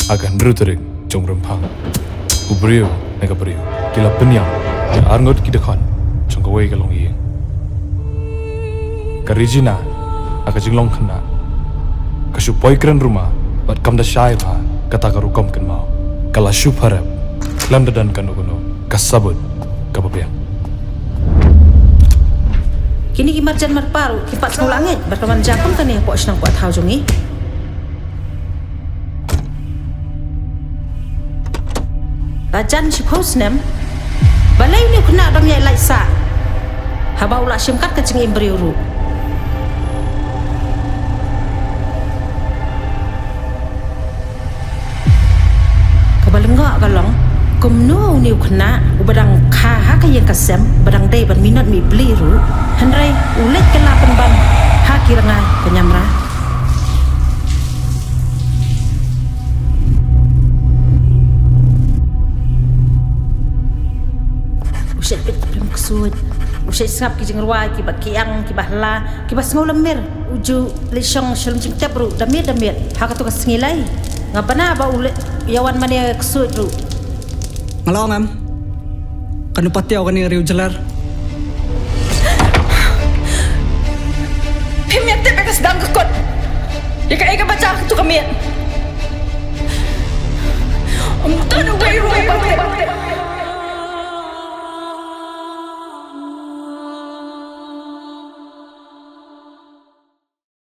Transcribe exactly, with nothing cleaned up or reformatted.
Ha ka hynriew tarik jong u Rymphang, u briew ne ka briew ki la pynïap ïa arngut ki dkhot jong kawei ka longïing. Ka Regina, ha ka jinglong khynnah, ka shu poi kren ruma bad kam da shai bha kata ka rukom kynmaw. Ka la shu pharep khlem da don kano kano ka sabut kaba biang. Kine ki marjan marpa ruh ki pat sngewlah ngeit bad ka manja kum kane hapoh shnong hapoh thaw jong ngi. La jan shiphew snem, balei une u khynnah dang ïaid lait sah haba u la shim kat ka jingim briew ruh? Kaba lyngngoh ka long, kumno une u khynnah uba dang kha ha ka ïing ka sem, ba dang dei ban minot mih bli ruh, hynrei u leit kylla pynban ha ki rngai ka ñiamra. U shait peit ki phlim ksuid, u shait sngap ki jingrwai kiba kiang, kiba hla, kiba sngewlem mir. U ju leit shong shlem jingtep ruh da miet da miet ha kato ka sngi lei. Nga bna ba u leit ïawan mane ksuid ruh. Nga la ong em, kano patiaw kane ka riew jylliew. Phim ïatep ïa ka sdang ka kot, ïa kaei kaba jia ha kato ka miet. Ym don uwei ruh uba